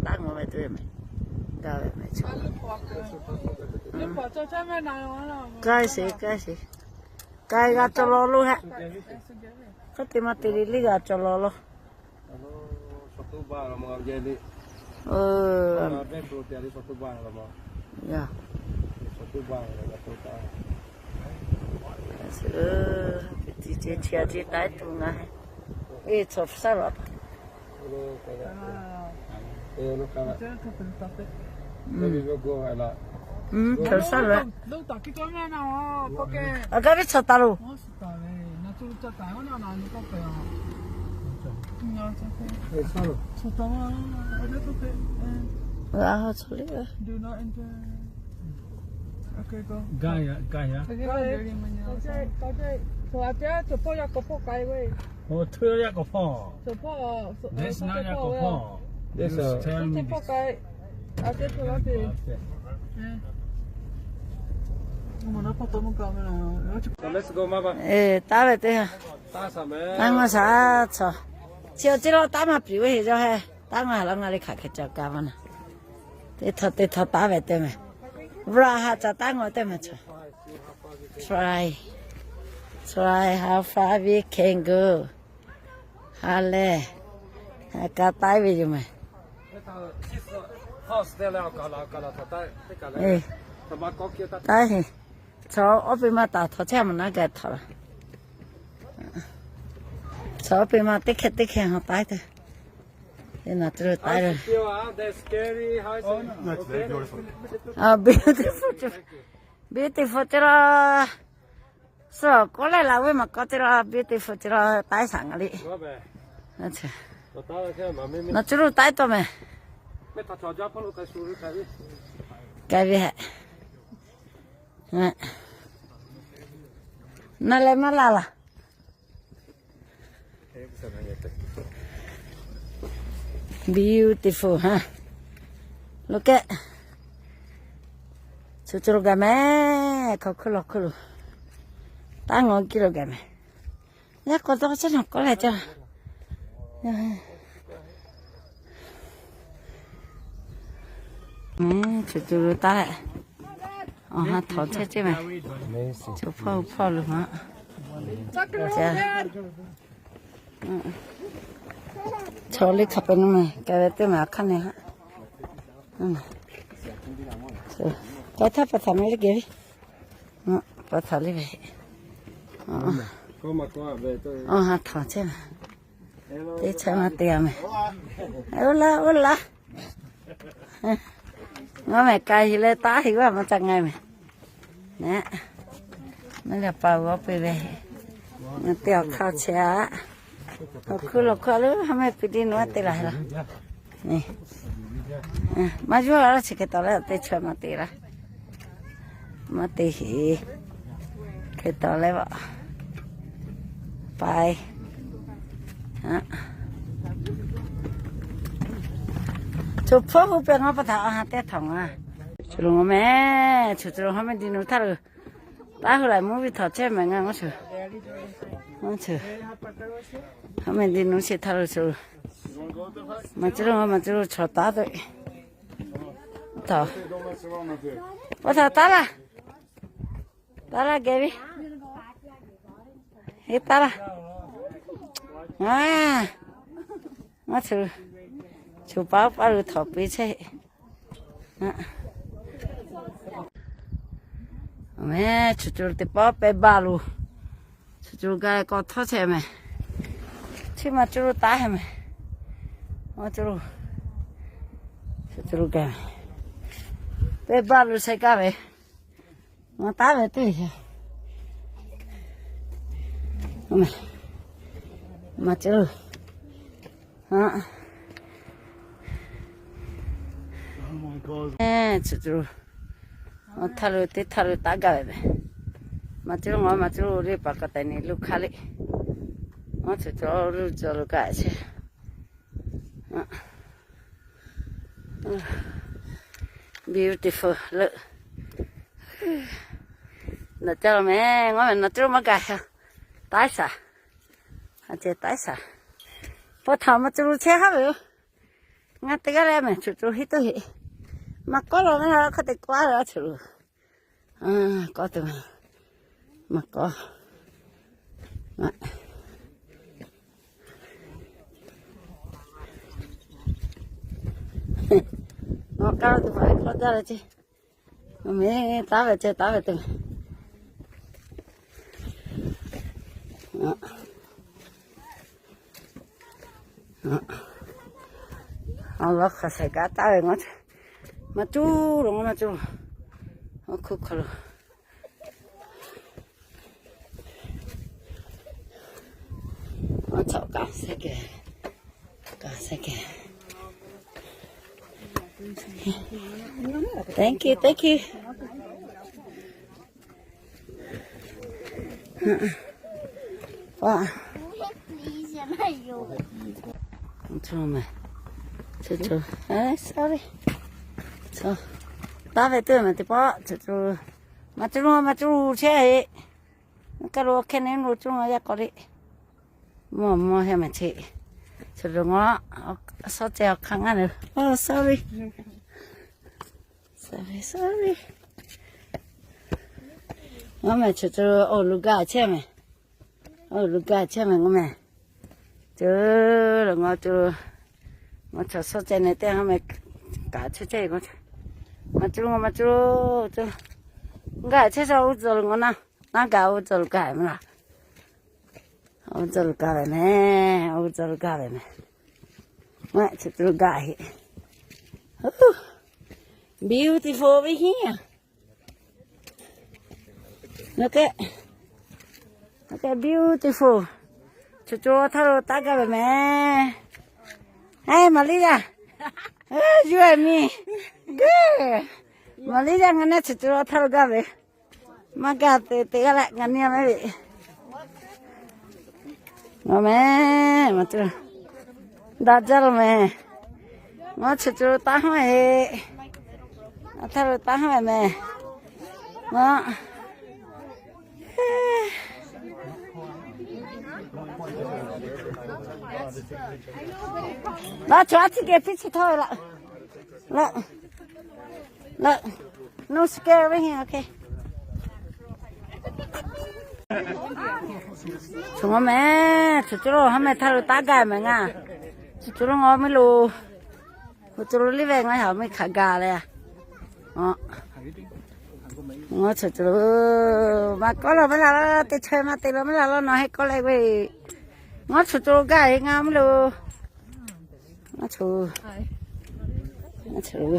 Taˇ ngawˬ ve tuˬ mehˍ. Gaˇ ve mehˍ chaw. K'ai sheˍ, k'ai sheˍ. K'ai g'a cawˬ law lo hehˆ. Hk'e te maˇ te le le g'a cawˬ law lo. Chi a ce taiˉ tuˬ ngaˬ he. E, chaw saˉ laꞈ. Chaw saˉ laꞈ. Aˬ, gaˇ ve chaw taˍ loˬ. G'a haw chaw le. Taˉ ve teˇ, taˉ ngaw shaˍ chaw. Chi awˬ ceˇ lawˇ taˉ maˇ piˍ ve heˆ yawˇ he. Taˉ ngaw haˍ laˇ ngaˬ le hk'aˬ hk'e ca ka maˇ na. Teˇ htawˇ teˇ htawˇ taˉ ve teˇ mehˍ. Vraˇ haꞈ ca taˉ ngaw teˇ mehˍ chaw. Try, try how far we can go. Ha lehˬ, ha ka taiˉ ve yoˬ mehˍ. Taiˉ heˆ. Chaw awˉ peˇ maˇ taˍ htaw chehˇ maˬ naˉ gaˬ htaw laˬ. Chaw awˉ peˇ maˇ teˇ hkehˇ teˇ hkehˇ ha taiˉ te. Naˬ tuˬ lo taiˉ ve. Beautiful, beautiful ce la. Suh k'oˆ leh laˬ ve maˬ k'aw ce la, beautiful ce la, taiˉ shaˍ ngaˬ le. Naˬ tuˬ lo taiˉ taw mehˍ. K'ai ve hehꞈ. Naˬ leh maˇ laˬ laˬ. Beautiful ha. Look at. Chaw chaw lo gaˬ mehˍ. Hk'aw hkuˇ law hkuˇ lo. Taˉ ngaw kiˇ lo gaˬ mehˍ. Yaˇ k'awꞈ dawˇ chehˇ nawˬ k'oˆ leh ca. Chaw chaw lo taˉ leh, awˬ ha htawnˍ chehˇ ceˇ mehˍ. Chaw hpawˇ hpawˇ lo ma. Chaw le hk'a peu naˬ mehˍ, k'ai ve teˇ mehˍ hk'aˇ ne ha. K'ai htaˇ pa htaꞈ mehˍ le geh ve. Pa htaꞈ le ve. Awˬ ha htawnˍ chehˇ mehˍ. Teˇ chehˇ maˇ te a mehˍ. Oˇ laˇ, oˇ laˇ. Ngaˬ mehˍ k'ai heˍ leh taˉ heˍ g'aˇ maˇ ca ngaˬ mehˍ. Naˉ leh pa g'awˇ piˇ ve. Ngaˬ te awˬ hk'aˇ chehˇ a. Awˬ hkuˇ lawˬ hkuˇ a le, ha mehˆ piˇ tiˉ nawˬ te laˬ la. Maˇ yuˬ la laˇ chi hk'e tawˍ leh teˇ chehˇ maˇ te laˇ. Maˇ te heˍ. Hk'e tawˍ leh vaꞈ. Paiˉ. Chaw hpawˇ hu pehꞈ ngaˬ pa htaꞈ awˬ ha teˇ htawnˍ ngaˬ. Chaw lo ngaˬ mehˍ, chaw chaw lo ha mehˆ di nu htaˇ lo. Taˉ hu laˬ mvuhˇ ve htawnˍ chehˇ mehˍ ngaˬ ngaˬ chaw. Ngaˬ chaw. Ha mehˆ di nu chi htaˇ lo chaw lo. Maˬ ceuˬ lo, maˬ ceuˬ lo chaw taˉ te. Htawnˍ. Pa htaꞈ taˉ laˇ. Taˉ laˇ geh ve. Heˆ taˉ laˇ. Ngaˬ, ngaˬ chaw, chaw paˉ paˉ lo htawnˍ piˇ chehˇ. Mehˍ, chaw chaw lo teˇ pawˆ pehˇ baˬ lo. Chaw chaw lo gaˬ k'awꞈ htawˇ chehˇ mehˍ. Chi maˬ ceuˬ lo taˉ heˆ mehˍ. Maˬ ceuˬ lo, chaw chaw lo gaˬ mehˍ. Pehˇ baˬ lo sheh kaˇ ve. Maˬ taˉ ve teˇ, maˬ ceuˬ lo, chaw chaw lo, maˬ htaˇ lo teˇ htaˇ lo taˉ gaˇ ve mehˍ. Maˬ ceuˬ lo, maˬ ceuˬ lo le pa ka taiˍ ni lo hk'aˇ le. Maˬ ceuˬ lo, lo cawˬ lo kaꞈ chehˇ. Beautiful leuˆ. Naˬ ca lo mehˍ, ngaˬ mehˍ naˬ ceuˬ lo maˇ gaˬ ha. Taiˉ shaˍ. A ceh taiˉ shaˍ. Pa htaꞈ maˬ ceuˬ lo chehˇ haˉ ve yoˬ. Ngaˬ teˇ g'aˇ leh mehˬ, choˬ choˬ hiˉ tuˬ heˆ. Maˇ kawˉ la maˇ la, hk'a te kawˉ la choˬ. Kawˉ tuˬ, maˇ kawˉ. Awˬ kaˇ lo teˇ hpaˍ kawˉ jaˇ la ceˇ. Mehˬ taˉ ve ceˇ, taˉ ve teˇ. Awˬ lawn hk'aˬ shehˍ kaꞈ taˉ ve ngaˬ, maˇ cuˇ lo, maˇ cuˇ lo. Awˬ hkuˇ hk'aw lo. Awˬ chawꞈ kaꞈ shehˍ kehˬ, kaꞈ shehˍ kehˬ. Thank you, thank you. Wa. Sorry. Taˉ ve teˇ mehˬ teˇ pawˆ, maˇ cuˇ lo, maˇ cuˇ lo chehˇ heˆ. Kaˇ lo hk'e ne lo cuˇ lo yaˇ k'awꞈ le. Mawˬ mawˬ heh mehˬ cheˇ. Choˬ lo ngaˬ, shawˉ ceh awˬ hk'aˇ ngaˇ le. Oh, sorry. Sorry, sorry. Ngaˬ mehˬ choˬ choˬ lo awˬ lo gaˬ chehˇ mehˬ. Awˬ lo gaˬ chehˇ mehˬ ngaˬ mehˬ. Choˬ lo ngaˬ, choˬ lo ngaˬ chaw shawˉ ceh ne teˇ ha mehˬ kaꞈ chehˇ chehˇ ve k'o, maˇ cuˇ lo, maˇ cuˇ lo, choˬ lo gaˬ chehˇ sha. Oˇ tcuh lo ngaˬ naˉ, naˉ gaˬ, oˇ tcuh lo gaˬ maˇ laˬ. Oˇ tcuh lo gaˬ ve mehˬ, oˇ tcuh lo gaˬ ve mehˬ. Maˇ, choˬ choˬ lo gaˬ heˆ. Beautiful over here. Look at, look at beautiful. Choˬ choˬ lo htaˇ lo taˉ gaˇ ve mehˬ. Hey, Malia. Hey, you and me. Good. Malia, ngaˬ neˇ choˬ choˬ lo htaˇ lo gaˇ ve. Maˇ gaˬ te teˇ g'aˇ leh ngaˬ neˇ mehˬ ve. Ngaˬ mehˬ, maˇ cuˇ lo. Daꞈ jaˇ lo mehˬ. Ngaˬ choˬ choˬ lo taˉ haˉ ve. Aˬ htaˇ lo taˉ haˉ ve mehˬ. Ngaˬ, ngaˬ chaw a ciˉ geh piˇ chi htawˇ ve laꞈ. Laꞈ. Laꞈ. No scare over here, okay. Choˬ ngaˬ mehˬ, choˬ choˬ lo haˉ mehˬ htaˇ lo taˉ gaˇ mehˬ ngaˬ. Choˬ choˬ lo ngaˬ miˇ lo, choˬ choˬ lo liˇ ve ngaˬ yaꞈ miˇ hk'aˬ gaˬ leh. Ngaˬ choˬ choˬ lo maˇ kawˉ la maˇ la laˇ, teˇ chaweh maˇ te la maˇ la laˇ, nawˬ heˆ kawˉ leh ve. Ngaˬ choˬ choˬ lo gaˇ ve ngaˬ miˇ lo. Ngaˬ choˬ, ngaˬ choˬ lo,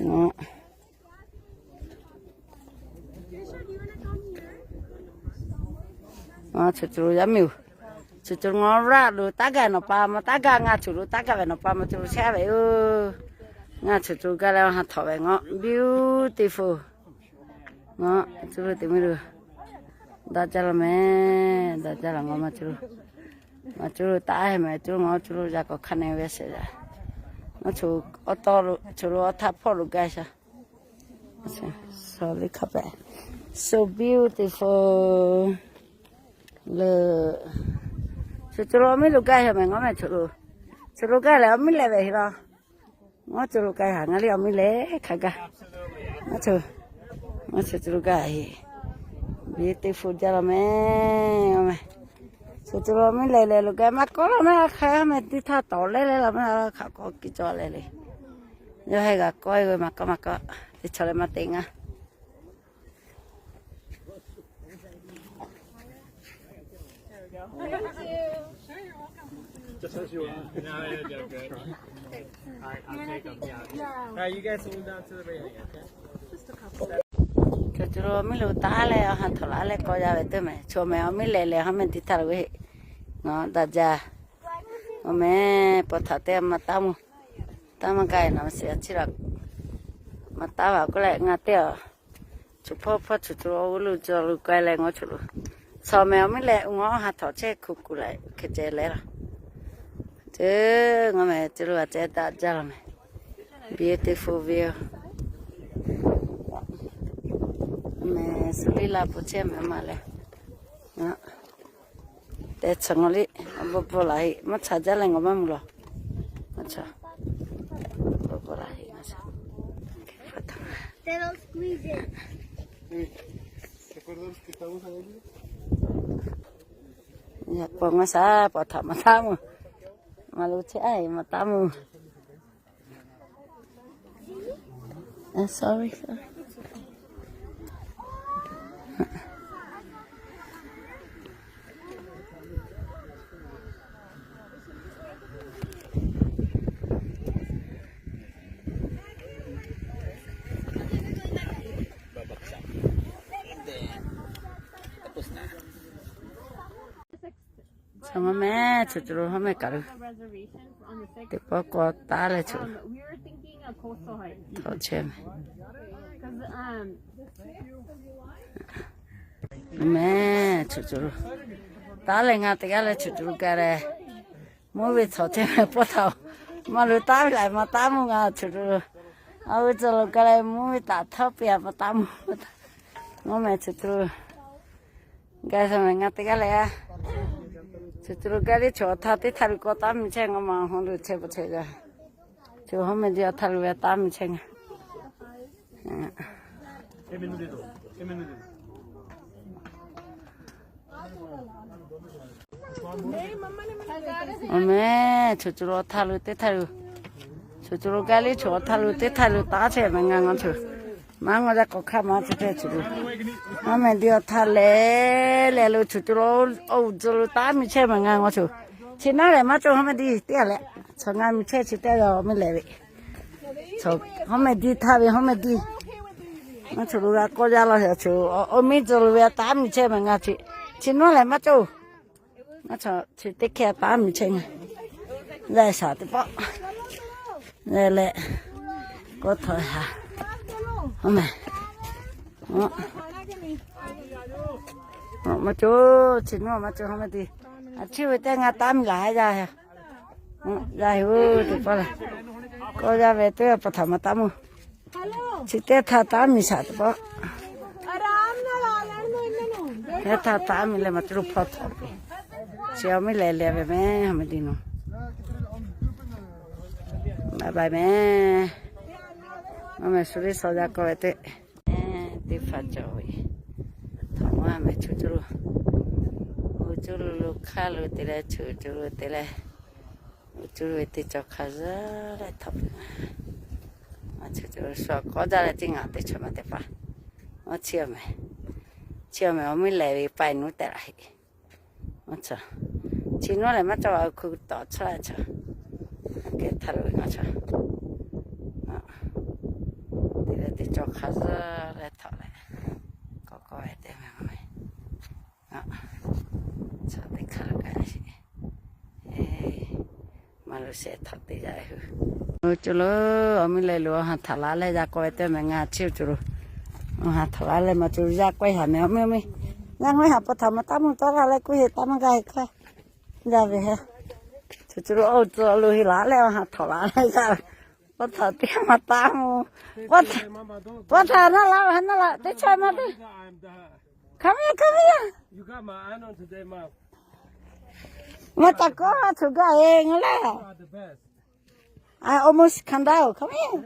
ngaˬ Ngaˬ choˬ choˬ lo yaˇ miˇ-oˬ, choˬ choˬ lo ngaˬ raˆ lo taˉ gaˇ ve nawˬ pa maˇ taˉ gaˇ, ngaˬ choˬ lo taˉ gaˇ ve nawˬ pa maˇ choˬ lo chehˇ ve yoˬ. Ngaˬ choˬ choˬ lo gaˇ leh awˬ ha htawꞈ ve ngaˬ beautiful. Ngaˬ choˬ lo te miˇ lo, daꞈ jaˇ la mehˬ, daꞈ jaˇ la ngaˬ maˇ choˬ lo, maˇ choˬ lo taˉ he mehˬ, choˬ lo ngaˬ choˬ lo yaꞈ k'awꞈ hk'a ne ve sheˍ yaꞈ. Ngaˬ choˬ, awˬ tawˇ lo choˬ lo awˬ htaˇ hpawˇ lo gaˇ sha. So beautiful. Leh, choˬ choˬ lo awˬ miˇ lo gaˇ heˆ mehˬ, ngaˬ mehˬ choˬ lo, choˬ lo gaˇ leh awˬ miˇ leh ve heˆ laˇ. Ngaˬ choˬ lo gaˇ haꞈ, ngaˬ liˇ awˬ miˇ leh hk'a gaˇ. Ngaˬ choˬ, ngaˬ choˬ choˬ lo gaˇ heˆ. Beautiful jaˇ la mehˬ, ngaˬ mehˬ. Choˬ choˬ lo awˬ miˇ leh leh lo gaˇ, maˇ kawˉ la maˇ la hk'a mehˬ, teˇ htaˇ tawˍ leh leh la maˇ la hk'a kawˉ kiˇ cawˬ leh le. Yawˇ heh g'a kawˉ e ve maˇ kawˉ maˇ kawˉ, teˇ chaw leh maˇ te ngaˇ. Just as you are. No, you're good. All right, I'll take them. Yeah. All right, you guys hold on to the railing, okay? Choˬ choˬ lo miˇ lo taˉ leh awˬ ha htawꞈ la leh k'awꞈ yaˇ ve teˇ mehˬ, choˬ mehˬ awˬ miˇ leh leh haˉ mehˬ teˇ htaˇ lo ve heˆ. Ngaˬ daꞈ jaˇ. Awˬ mehˬ, paw htaꞈ te maˇ taˉ mvuh. Taˇ maˇ gaˇ e naˬ ma sheˍ a ciˉ la. Maˇ taˉ vaˬ k'oˆ leh ngaˬ teˇ a, choˬ hpawˇ hpawˇ choˬ choˬ lo g'uˇ lo cawˬ lo k'ai leh ngaˬ choˬ lo, chaw mehˬ awˬ miˇ leh ngaˬ ha htawꞈ chehˇ kuˬ kuˬ leh hk'e ceh leh laˇ. Ceˬ, ngaˬ mehˬ choˬ lo a ceh daꞈ jaˇ la mehˬ. Beautiful view. Mehˬ suh liˇ la pfuhˇ chehˇ mehˬ ma leh. Te chaw ngaˬ liˇ, a bvuhˇ bvuhˇ laˬ heˆ, maˇ chaꞈ jaˇ leh ngaˬ maˇ mvuh lawˬ. They don't squeeze it. Yaꞈ k'aw ngaˇ shaˍ pa htaꞈ maˇ taˉ mvuh. Maˇ lo chehˇ a maˇ taˉ mvuh. Sorry, sorry. Chaw maˇ meh, choˬ choˬ lo hawˉ meh kaꞈ lo. Teˇ pawˆ k'awꞈ taˉ leh choˬ. Htawꞈ chehˇ meh. Meh, choˬ choˬ lo taˉ leh ngaˬ teˇ g'aˇ leh choˬ choˬ lo gaˇ leh, mvuhˇ ve htawꞈ chehˇ meh pawˆ htaꞈ. Maˇ lo taˉ ve laꞈ maˇ taˉ mvuh ngaˬ choˬ choˬ lo. A ve cawˬ lo gaˇ leh mvuhˇ ve htaꞈ htawˇ piˇ a maˇ taˉ mvuh. Mvuhˇ meh choˬ choˬ lo gaˇ meh ngaˬ teˇ g'aˇ leh a. Choˬ choˬ lo gaˇ leh choˬ awˬ htaˇ teˇ htaˇ lo k'awꞈ taˉ miˬ chehˇ ngaˬ ma hawˉ lo chehˇ pa chehˇ g'a. Choˬ hawˉ meh di awˬ htaˇ lo ve taˉ miˬ chehˇ ngaˬ. Awˬ meh, choˬ choˬ lo awˬ htaˇ lo teˇ htaˇ lo, choˬ choˬ lo gaˇ leh choˬ awˬ htaˇ lo teˇ htaˇ lo taˉ chehˇ meh ngaˬ ngaˬ choˬ. Maˇ ngaˬ yaˇ k'awꞈ hk'aˇ maˇ chehˇ chehˇ choˬ lo. Mvuhˇ meh di awˬ htaˇ leh leh lo choˬ choˬ lo, awˬ uiˍ tcuh lo taˉ miˬ chehˇ meh ngaˬ ngaˬ choˬ. Chi naˉ lehˬ maˇ cawˬ hawˉ meh di teˇ g'aˇ leh, chaw ngaˬ miˬ chehˇ chi teˇ g'aˇ awˬ meh lehˬ ve. Chaw hawˉ meh di htaˇ ve hawˉ meh di. Ngaˬ choˬ lo g'a k'awˇ jaˇ law, choˬ awˬ meh tcuh lo ve taˉ miˬ chehˇ meh ngaˬ chi. Chi naˉ lehˬ maˇ cawˬ. Ngaˬ chaw chi teˇ hkeh taˉ miˬ chehˇ ngaˬ. Leh shaˍ teˇ pawˆ leh leh k'awˇ htawꞈ ha. Awˬ meh, maˇ cawˬ, chi naˉ maˇ cawˬ hawˉ meh di. A chi ve teˇ ngaˬ taˉ miˬ laˬ ha yaˇ. Yaˇ hui teˇ pawˆ leh k'awˇ jaˇ ve teˇ pa htaꞈ maˇ taˉ mvuh. Chi teˇ htaˇ taˉ miˬ shaˍ teˇ pawˆ. Teˇ htaˇ taˉ miˬ leh maˇ cawˬ lo hpawˇ htawꞈ ve. Chi awˬ meh lehˬ leh ve meh hawˉ meh di nawˬ. Bye bye meh. Mvuhˇ meh suh liˇ shaw jaˇ k'oˆ ve teˇ teˇ hpaˍ cawˬ ve. Htawꞈ maˇ meh choˬ choˬ lo, oˇ coˇ lo lo hk'aˇ lo te leh choˬ choˬ lo te leh, oˇ coˇ ve teˇ cawˬ hk'a zuhˉ leh htawꞈ ve. Maˇ choˬ choˬ lo shu k'awˇ jaˇ leh teˇ ngaˬ teˇ chaw ma teˇ hpaˍ. Maˇ chi awˬ meh, chi awˬ meh awˬ meh lehˬ ve paiˍ nuˉ tehꞈ laˬ heˆ. Maˇ cawˬ, chi naˉ lehˬ maˇ cawˬ, a hk'u tawˍ chawˇ a chaw. Aꞈ kehˉ htaˇ lo ve ngaˬ chaw. Te leh teˇ cawˬ hk'a zuhˉ leh htawꞈ leh k'awꞈ k'awꞈ ve teˇ meh meh. Chaw teˇ hk'aˇ lo kaꞈ sheˍ. Maˇ lo shehˍ htawꞈ te yaˇ hui. Oˇ coˇ lo, awˬ meh lehˬ lo awˬ ha htaꞈ laˬ leh yaꞈ k'aw ve teˇ meh ngaˬ chi oˇ coˇ lo. Awˬ ha htaꞈ laˬ leh maˇ coˇ yaˇ k'awehˇ haˍ meh awˬ meh meh. Yaˇ k'awehˇ haˍ pa htaꞈ maˇ taˉ mvuh tawˇ g'a leh k'oˆ heˆ taˇ maˇ g'a heˆ hk'aˇ. Yaˇ ve heˆ. Coˇ coˇ lo oˇ coˇ lo heˆ laˬ leh awˬ ha htawꞈ laˬ leh yaˇ ve pa htaꞈ teˇ maˇ taˉ mvuh. Pa htaꞈ naˉ laˬ, ha naˉ laˬ teˇ chaˇ maˇ teˇ. Come here, come here. Maˇ taˍ kawˇ tuˬ gaˇ e ngaˬ lehˬ. I almost come down. Come here.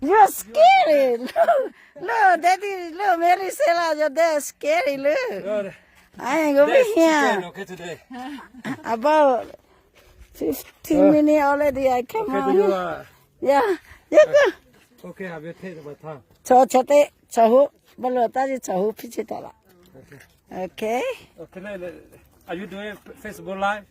You're scary. Look, look, daddy, look, Mary said, like, your dad is scary. Look. I ain't gonna be here. About fifteen minutes already. I come out here. Yeah. You go. Okay, I will take my time. Chaw, chaw teˇ, chaw hu. Ba lo taˇ ji chaw hu hpiˇ chi taˍ laˬ. Okay. Okay, are you doing Facebook Live?